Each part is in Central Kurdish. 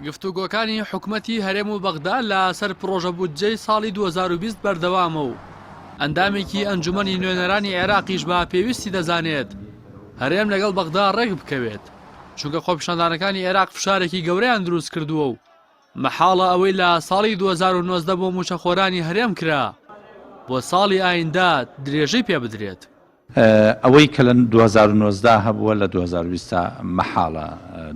گفتوگۆکانی حکومەتی هەرێم و بەغدا لە سەر پڕۆژە بودجەی ساڵی 2020 بەردەوامە و ئەندامێکی ئەنجومەنی نوێنەرانی عێراقیش بە پێویستی دەزانێت هەرێم لەگەڵ بەغدا ڕێک بکەوێت، چونکە خۆپیشاندانەکانی عێراق فشارێکی گەورەیان دروست کردووە و مەحاڵە ئەوەی لە ساڵی 2019 بۆ مووچەخۆرانی هەرێم کرا بۆ ساڵی ئایندە درێژەی پێ بدرێت. ئەوەی کە لە 2019 هەبووە لە 2020 مەحاڵە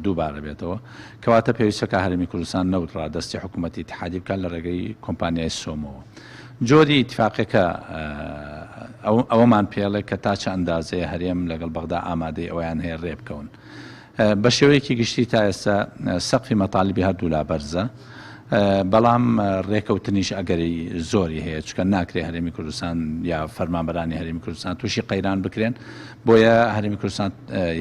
دووبارە بێتەوە، کەواتە پێویستە کە هەرێمی کوردستان نەوت ڕادەستی حکوومەتی ئیتیحادی بکات لە ڕێگەی کۆمپانیای سۆمۆوە. جۆری ئیتیفاقەکە ئەوەمان پێڵێ کە تا چ ئەندازەیە هەرێم لەگەڵ بەغدا ئامادەی ئەوەیان هەیە ڕێبکەون. بە شێوەیەکی گشتی تا ئێستا سەقفی مەتالیبی هەردوولا بەرزە، بەڵام رێکەوتنیش ئەگەری زۆری هەیە، چونکە ناکرێ هەرێمی کوردستان یا فەرمانبەرانی هەرێمی کوردستان تووشی قەیران بکرێن، بۆیە هەرێمی کوردستان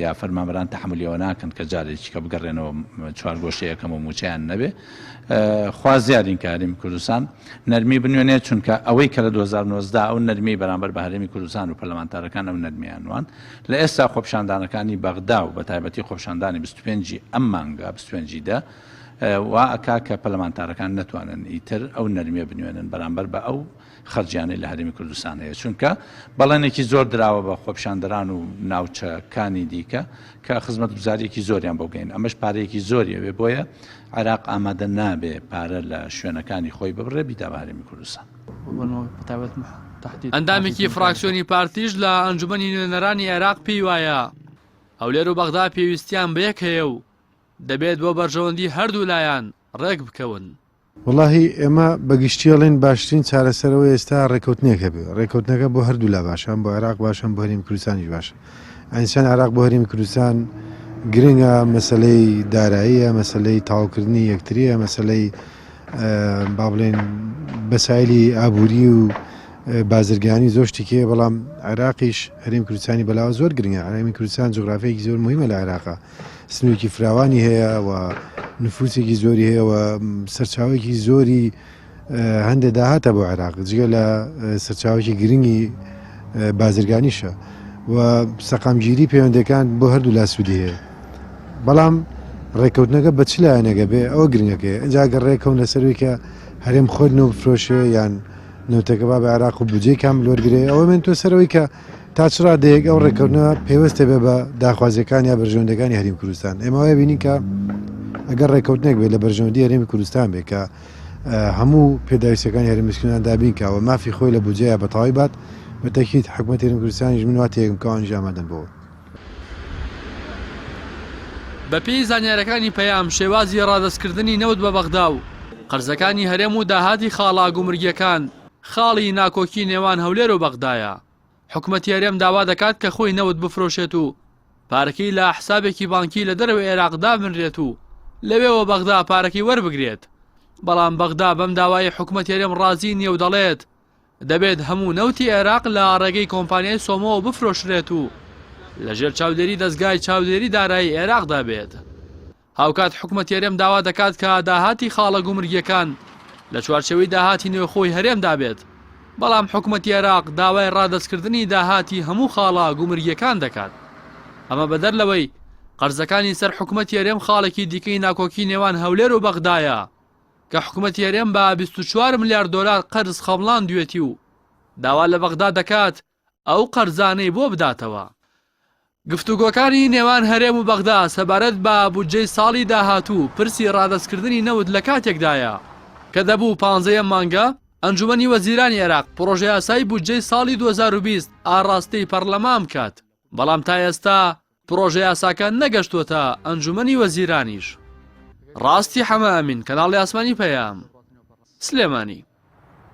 یا فەرمانبەران تەحەمولی ئەوە ناکەن کە جارێکی کە بگەڕێنەوە چوارگۆشەی یەکەم و مووچەیان نەبێ. خوازیارین کە هەرێمی کوردستان نەرمی بنوێنێت، چونکە ئەوەی کە لە 2019 ئەو نەرمیەی بەرامبەر بە هەرێمی کوردستان و پەرلەمانتارەکان ئەو نەرمیان نواند، لە ئێستا خۆپیشاندانەکانی بەغدا و بەتایبەتی خۆپیشاندانی 25 ی ئەم مانگە، 25 ی دە، وا ئەکا کە پەرلەمانتارەکان نەتوانن ئیتر ئەو نەرمیە بنوێنن بەرامبەر بە ئەو خەرجیانەی لە هەرێمی کوردستان هەیە، چونکە بەڵێنێکی زۆر دراوە بە خۆپیشاندەران و ناوچەکانی دیکە کە خزمەتگوزارییەکی زۆریان بۆ بگەین، ئەمەش پارەیەکی زۆری ئەوێ، بۆیە عێراق ئامادە نابێ پارە لە شوێنەکانی خۆی ببڕێ بیدا بە هەرێمی کوردستان. ئەندامێکی فراکسیۆنی پارتیش لە ئەنجومەنی نوێنەرانی عێراق پێی وایە هەولێر و بەغدا پێویستیان بە یەک هەیە و دەبێت بۆ بەرژەوەندی هەردوو لایان ڕێک بکەون. وەڵاهی ئێمە بە گشتی ئەڵێین باشترین چارەسەر ئەوەیە ئێستا ڕێکەوتنێک هەبێ، ڕێکەوتنەکە بۆ هەردوولا باشە، هەم بۆ عێراق باشە هەم بۆ هەرێمی کوردستانیش باشە. یانی چەند عێراق بۆ هەرێمی کوردستان گرنگە، مەسەلەی داراییە، مەسەلەی تەواوکردنی یەکترییە، مەسەلەی با بڵێین بەسایلی ئابووری و بازرگانی زۆر شتی هەیە، بەڵام عێراقیش هەرێمی کوردستانی بەلاوە زۆر گرنگە. هەرێمی کوردستان جوگرافیایەکی زۆر مهمە لە عێراقا. سنوورێکی فراوانی هەیە و نفوسێکی زۆری هەیە و سەرچاوەیەکی زۆری هەندێک داهاتە بۆ عێراق جگە لە سەرچاوەیەکی گرنگی بازرگانیشە و سەقامگیری پەیوەندەکان بۆ هەردوو لا سوودی هەیە بەڵام ڕێککەوتنەکە بە چ لایەنێکە بێ ئەوە گرنگەکەی ئەجا گەر ڕێکەون لەسەروی کە هەرێم خۆی نەوت بفرۆشێ یان نەوتەکە با بە عێراق و بودجەی کام لۆرگرێ ئەوە من تۆ سەرەوەی کە تا چ ڕادەیەک ئەو ڕێککەوتنە پەیوەستە بێ بە داخوازیەکان یا بەرژەوەندەکانی هەریم کوردستان ئێمە وای بینین کە ئەگەر ڕێککەوتنێک بێت لە بەرژەوەندی هەرێمی کوردستان بێ کە هەموو پێداویستەکانی هەرێمی کوردستان دابین کا و مافی خۆی لە بودجەیە بە تەواوی بات بە تەکید حکومەتی هەرێمی کوردستانیش من وا تێگەم کە ئەوانیش ئامادەن بۆ بەپێی زانیارەکانی پەیام شێوازی ڕادەستکردنی نەوت بە بەغدا و قەرزەکانی هەرێم و داهاتی خاڵە گومرگیەکان خاڵی ناکۆکی نێوان هەولێر و بەغدایە. حکومەتی هەرێم داوا دەکات کە خۆی نەوت بفرۆشێت و پارەکەی لە حسابێکی بانکی لە دەرەوەی عێراق دابنرێت و لەوێوە بەغدا پارەکەی وەربگرێت، بەڵام بەغدا بەم داوایەی حکومەتی هەرێم ڕازی نییە و دەڵێت دەبێت هەموو نەوتی عێراق لە ڕێگەی کۆمپانیای سۆمۆوە بفرۆشرێت و لەژێر چاودێری دەزگای چاودێری دارایی عێراقدا بێت. هاوکات حکومەتی هەرێم داوا دەکات کە داهاتی خاڵە گومرگییەکان لە چوارچێوەی داهاتی نێوخۆی هەرێمدا بێت، بەڵام حکومەتی عێراق داوای ڕادەستکردنی داهاتی هەموو خاڵە گومرگییەکان دەکات. ئەمە بەدەر لەوەی قەرزەکانی سەر حکومەتی هەرێم خاڵێکی دیکەی ناکۆکی نێوان هەولێر و بەغدایە کە حکومەتی هەرێم بە 24 ملیار دۆلار قەرز خەمڵاندوێتی و داوا لە بەغدا دەکات ئەو قەرزانەی بۆ بداتەوە. گفتوگۆکانی نێوان هەرێم و بەغدا سەبارەت بە بودجەی ساڵی داهاتوو پرسی ڕادەستکردنی نەوت لە کاتێکدایە کە دەبوو پانزەی ئەم مانگە ئەنجومەنی وەزیرانی عێراق پڕۆژەیاسای بودجەی ساڵی 2020 ئاڕاستەی پەڕلەمان بکات، بەڵام تا ئێستا پڕۆژەیاساکە نەگەشتووەتە ئەنجومەنی وەزیرانیش. ڕاستی حەمە ئەمین، کەناڵی ئاسمانی پەیام، سلێمانی.